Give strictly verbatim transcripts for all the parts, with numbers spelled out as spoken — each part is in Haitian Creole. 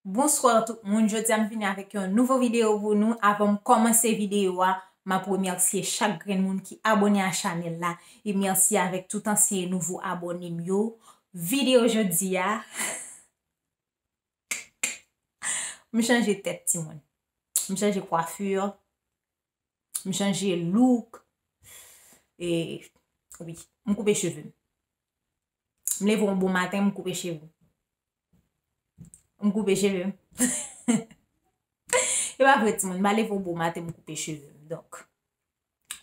Bonswa tout moun, jodi a m vini avèk yon nouvo videyo pou nou. Avan m kòmanse videyo a, m ap remèsye chak grenn moun ki abòne a chanèl la. E mèsi avèk tout ansyen e nouvo abòne m yo. Videyo jodi a, m chanje tèt timoun. M chanje kwafi. M chanje look. E, wi, m koupe cheve m. M leve yon bon maten, m koupe cheve m. M koupe cheve m. E pa vre, timoun, m pa leve yon bon maten, m koupe cheve m. Donk,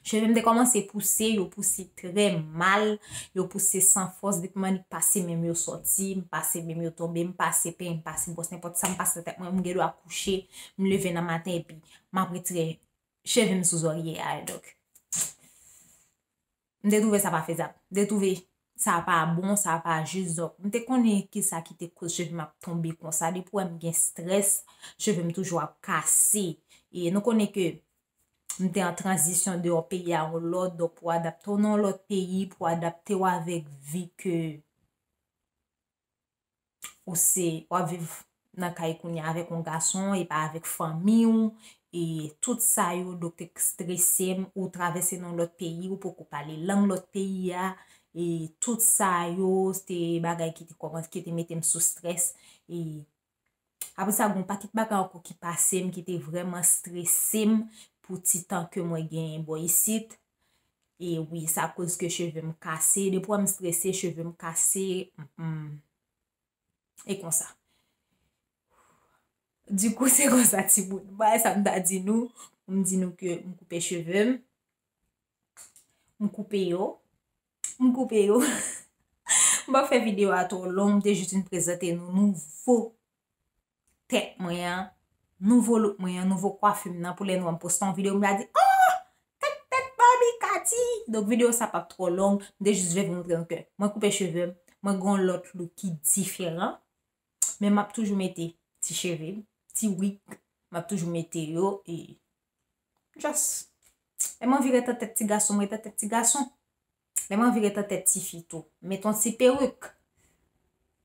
cheve m te kòmanse pouse, yo pouse trè mal, yo pouse san fòs, depi m annik pase men m yo sòti, m pase men m yo tonbe, m pase peny, m pase bwòs, nenpòt sa m pase nan tèt mwen, m gen dwa kouche, m leve nan maten epi m ap retire cheve m sou zòrye a. Donk, m te twouve sa pa fezab. M te twouve sa pa bon, sa pa jis. Donk, m te konnen kisa ki te koz cheve m ap tonbe konsa. Depi w wè m gen strès, cheve m toujou ap kase. E nou konnen ke m te an tranzisyon de yon peyi a yon lòt. Donk, pou adapte w nan yon lòt peyi, pou adapte w avèk vi ke ou se, w ap viv nan kay kounye a avèk yon gason, e pa avèk fanmi w, e tout sa yo, donk, te strese m, ou travèse nan lòt peyi, ou poko pale lang lòt peyi a, e tout sa yo, se te bagay ki te kòmanse, ki te mete m sou strès, e apre sa, gen yon pakèt bagay ankò ki pase m, ki te vrèman strese m pou ti tan ke mwen genyen bò isit. E wi, sa koz ke cheve m kase. Depi w wè m strese, cheve m kase. Mm, mm. E konsa. Dikou, se konsa, timoun. Bagay sa m ta di nou, m di nou ke m koupe cheve m. M koupe yo. M koupe yo. M pa fè videyo a twò long, m te jis vin prezante nou nouvo tèt mwen an, nouvo look mwen an, nouvo kwafi m nan, pou lè nou wè m poste yon videyo, m va di, "Oh! Tèt, tèt Barbie Cathy!" Donk, videyo sa p ap twò long, m te jis vle vin montre nou ke mwen koupe cheve m, mwen gen yon lòt look ki diferan, men m ap toujou mete ti cheve m, ti wig, m ap toujou mete yo, e just, lè m anvi ret an tèt ti gason, m ret an tèt ti gason. Lè m anvi ret an tèt tifi tou, m met yon ti perik.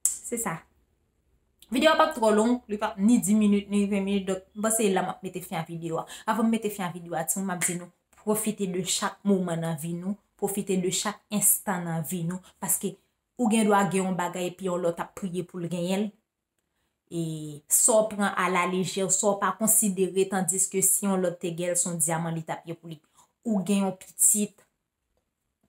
Se sa. Videyo a p ap twò long, li p ap ni dis minit, ni ven minit, donk, m panse la m ap mete fen a videyo a. Avan m mete fen a videyo a, timoun, m ap di nou, pwofite de chak moman nan vi nou, pwofite de chak enstan nan vi nou, paske ou gen dwa gen yon bagay epi yon lòt ap priye pou l genyen l. E sa w pran alalejè, sa w pa konsidere, tandiske si yon lòt te gen l, se yon dyaman li t ap ye pou li. Ou gen yon pitit,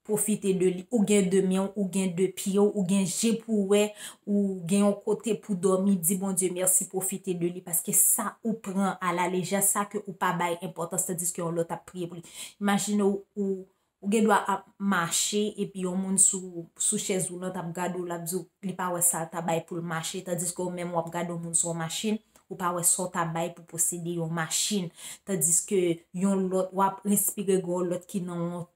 pwofite de li. Ou gen de men w, ou gen de pye w, ou gen je pou w wè, ou gen yon kote pou dòmi, di Bondye mèsi, pwofite de li, paske sa ou pran alalejè, sa ke ou pa bay enpòtans, tandiske yon lòt ap priye pou li. Imajine w, ou, ou gen dwa ap mache, epi yon moun sou, sou chèz woulant ap gade w, l ap di w li pa wè sa l ta bay pou l mache, tandiske ou menm w ap gade yon moun sou yon machin, ou pa wè sa w ta bay pou posede yon machin, tandiske yon lòt, w ap respire gen yon lòt ki nan yon,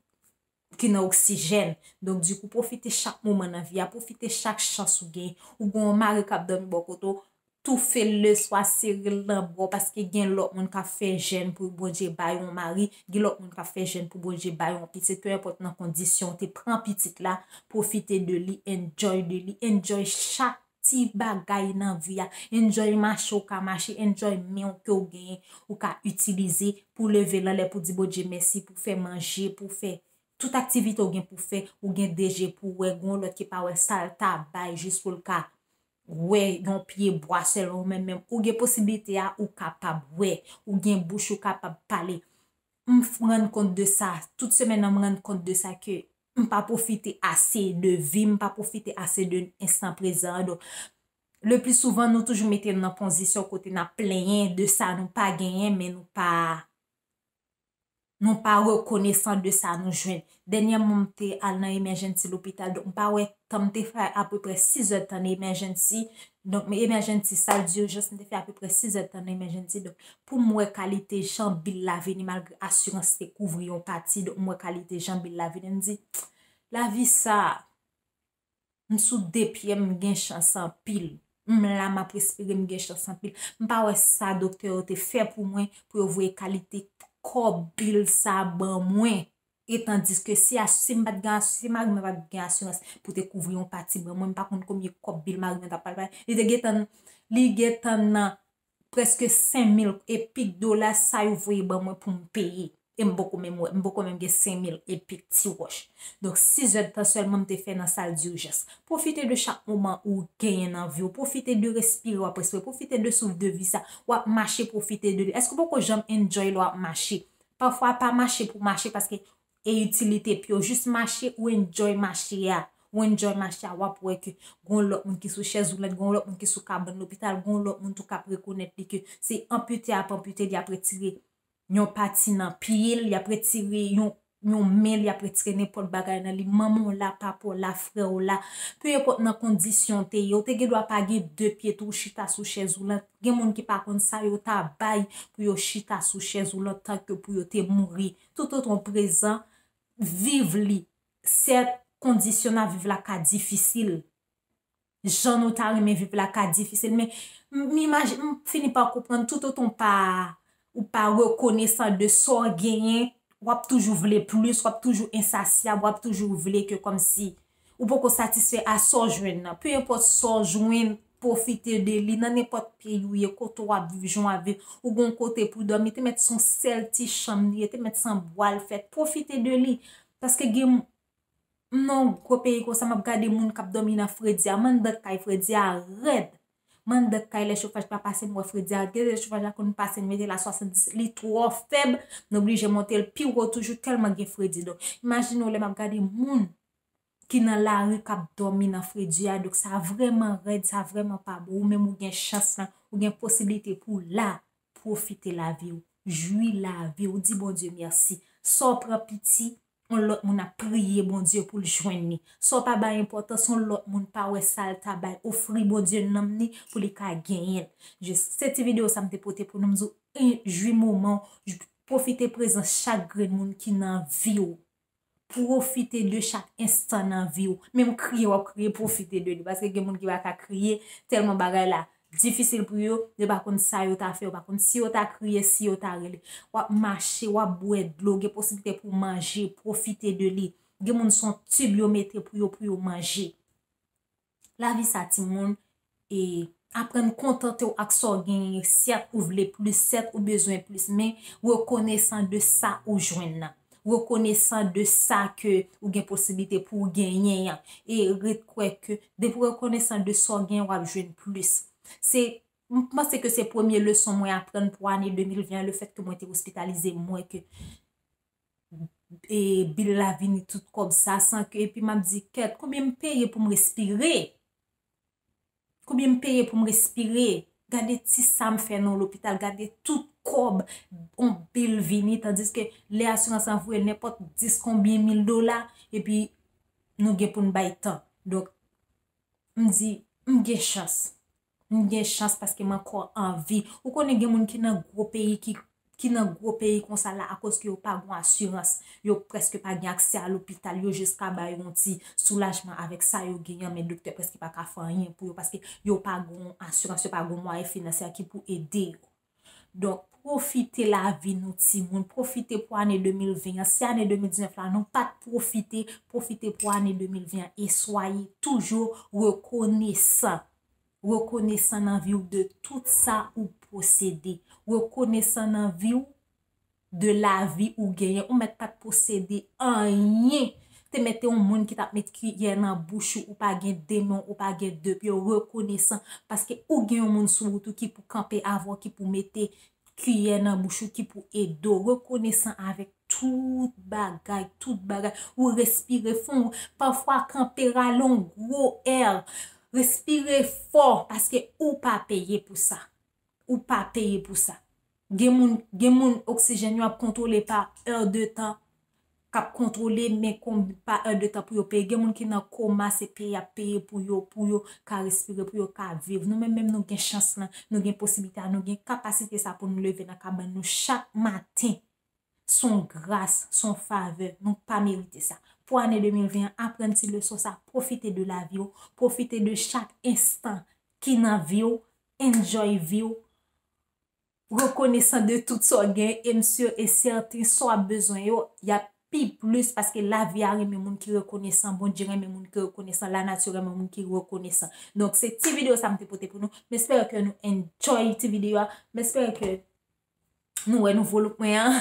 ki nan oksijèn. Donk, dikou, pwofite chak moman nan vi a, pwofite chak chans ou gen. Ou gen yon mari k ap dòmi bò kote w, toufe l leswa, sere l nan bra w, paske gen lòt moun k ap fè jèn pou Bondye ba yo yon mari, gen lòt moun k ap fè jèn pou Bondye ba yo yon pitit, pe enpòt nan kondisyon w te pran pitit la, pwofite de li, enjoy de li, enjoy chak ti bagay nan vi a, enjoy mache w ka mache, enjoy men w ke w genyen, ou ka itilize pou leve l anlè pou di Bondye mèsi, pou fè manje, pou fè tout aktivite w gen pou fè, ou gen de je pou wè, gen yon lòt ki pa wè sa l ta bay jis pou l ka wè yon pye bwa sèlman, ou menm menm, ou gen posiblite a, ou kapab wè, ou gen bouch, ou kapab pale. M f-, rann kont de sa, tout semèn nan m rann kont de sa ke m pa pwofite ase de vi m, m pa pwofite ase de enstan prezan an. Donk, le pli souvan, nou toujou mete n nan pozisyon kote n ap plenyen de sa nou pa genyen, men nou pa nou pa rekonesan de sa nou jwenn. Dènyèman, m te al nan emergency lopital, donk m pa wè tan, m te fè apeprè sis èdtan nan emergency. Donk, men emergency, sal dijans, m te fè apeprè sis èdtan nan emergency. Donk, pou m wè kalite jan bil la vini, malgre asirans te kouvri yon pati, donk m wè kalite jan bil la vini, m di, lavi sa, m sou de pye, m gen chans anpil. M la, m ap respire, m gen chans anpil. M pa wè sa doktè yo te fè pou mwen, pou yo voye kalite kòb bil sa ban mwen. E tandiske si as-, si m pa t gen as-, si mari mwen pa t gen asirans pou te kouvri yon pati ban mwen, m pa konn konbyen kòb bil mari mwen t ap pral bay. Li te gentan, li gentan nan prèske senk mil e pik dola sa yo voye ban mwen pou m peye. E m poko menm wè, m poko menm gen senk mil e pik ti wòch. Donk, sis èdtan sèlman m te fè nan sal dijans. Pwofite de chak moman ou genyen nan vi w. Pwofite de respire w ap respire. Pwofite de souf de vi sa. W ap mache, pwofite de li. Èske w poko janm enjoy lè w ap mache? Pafwa, pa mache pou mache paske e itilite pye w. Jis mache, ou enjoy mache a. Ou enjoy mache a, w ap wè ke gon lòt moun ki sou chèz woulant, gon lòt moun ki sou kabann lopital, gon lòt moun tou k ap rekonèt li ke se anpite ap anpite, li ap retire yon pati nan pye l, y ap retire yon, yon men l, y ap retire nenpòt bagay nan li. Manman w la, papa w la, frè w la. Pe enpòt nan kondisyon w te ye, ou te gen dwa pa gen de pye tou, ou chita sou chèz woulant. Gen moun ki pa konn sa yo ta bay pou yo chita sou chèz woulant tanke pou yo te mouri. Toutotan w prezan, viv li. Sèt, kondisyon n ap viv la ka difisil. Jan nou ta renmen viv la ka difisil, men m, m imaj-, m fini pa konprann toutotan w pa, ou pa rekonesan de sa w genyen, w ap toujou vle plis, w ap toujou ensasyab, w ap toujou vle ke kòmsi ou poko satisfè a sa w jwenn nan. Pe enpòt sa w jwenn, pwofite de li nan nenpòt peyi w ye, kote w ap viv, jan w ap viv. Ou gon kote pou dòmi, te mèt se yon sèl ti chanm li ye, te mèt se an bwa l fèt. Pwofite de li. Paske gen m nan yon gwo peyi konsa, m ap gade moun k ap dòmi nan fredi a. M anndan kay, fredi a rèd. M anndan kay, lè chofaj pa pase, m wè fredi a rèd. Gen lè chofaj la konn pase, m mete l a swasanndis, li twò fèb, m oblije monte l pi wo toujou tèlman gen fredi. Donk, imajine w lè m ap gade moun ki nan lari k ap dòmi nan fredi a. Donk, sa vrèman rèd, sa vrèman pa bon. Ou menm ou gen chans lan, ou gen posiblite pou w la. Pwofite lavi w, jwi lavi w, di Bondye mèsi. Sa w pran piti, yon lòt moun ap priye Bondye pou l jwenn li. Sa w pa bay enpòtans, yon lòt moun pa wè sa l ta bay, ofri Bondye nanm li pou li ka genyen l. Jis, se ti videyo sa m te pote pou nou, m di w, en, jwi moman w, j-, pwofite prezans chak grenn moun ki nan vi w. Pwofite de chak enstan nan vi w. Menm kriye w ap kriye, pwofite de li. Paske gen moun ki pa ka kriye, tèlman bagay la difisil pou yo, yo pa konn sa yo ta fè, yo pa konn si yo ta kriye, si yo ta rele. W ap mache, w ap bwè dlo, gen posiblite pou w manje, pwofite de li. Gen moun se yon tib yo mete pou yo, pou yo manje. Lavi sa, timoun, e aprann kontante w ak sa w genyen. Sèt, ou vle plis, sèt, ou bezwen plis, men rekonesan de sa ou jwenn nan. Rekonesan de sa ke ou gen posiblite pou w genyen an. E ret kwè ke depi w rekonesan de sa w genyen, w ap jwenn plis. Se, m panse ke se premye leson mwen aprann pou ane de mil ven an, lefèt ke mwen te ospitalize, m wè ke e bil la vini tout kòb sa, san ke, epi m ap di, kèt, konbyen m peye pou m respire? Konbyen m peye pou m respire? Gade ti sa m fè nan lopital, gade tout kòb, yon bil vini, tandiske lè asirans lan voye l nenpòt dis konbyen mil dola, epi nou gen pou n bay tan. Donk, m di, m gen chans. M gen chans paske m ankò an vi. Ou konnen gen moun ki nan gwo peyi, ki, ki nan gwo peyi konsa la akoz ke yo pa gon asirans. Yo prèske pa gen aksè a lopital. Yo jis ka ba yo yon ti soulajman avèk sa yo genyen, men doktè prèske pa ka fè anyen pou yo paske yo pa gon asirans, yo pa gon mwayen finansyè ki pou ede yo. Donk, pwofite lavi nou, timoun. Pwofite pou ane de mil ven an. Si ane de mil diznèf la, nou pa t pwofite, pwofite pou ane de mil ven an. E swaye toujou rekonesan. Rekonesan nan vi w de tout sa ou posede. Rekonesan nan vi w de lavi ou genyen. Ou mèt pa t posede anyen. Te mèt te yon moun ki t ap met kiyè nan bouch ou, ou pa gen de men, ou pa gen de pye, rekonesan, paske ou gen yon moun sou wout ou ki pou kanpe avè w, ki pou mete kiyè nan bouch ou, ki pou ede w, rekonesan avèk tout bagay, tout bagay. Ou respire fon, pafwa kanpe rale yon gwo è, respire fò, paske ou pa peye pou sa. Ou pa peye pou sa. Gen moun, gen moun oksijèn yo ap kontwole pa è de tan, k ap kontwole, men konbyen pa è de tan pou yo peye. Gen moun ki nan koma, se peye y ap peye pou yo, pou yo ka respire, pou yo ka viv. Nou menm, menm nou gen chans lan, nou gen posiblite a, nou gen kapasite sa pou nou leve nan kabann nou chak maten. Se yon gras, se yon favè, nou pa merite sa. Pou ane de mil ven an, aprann ti leson sa, pwofite de lavi w, pwofite de chak enstan ki nan vi w, enjoy vi w, rekonesan de tout sa w gen, e m si e sèten sa w ap bezwen yo, y ap pi plis, paske lavi a renmen moun ki rekonesan, Bondye renmen moun ki rekonesan, lanati renmen moun ki rekonesan. Donk, se ti videyo sa m te pote pou nou. M espere ke nou enjoy ti videyo a. M espere ke nou wè nouvo look mwen an.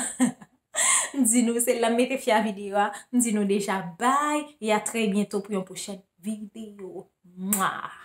M di nou, se la m mete fè a videyo a. M di nou deja, bye, e a trè byento pou yon pwochèn videyo. Mwa!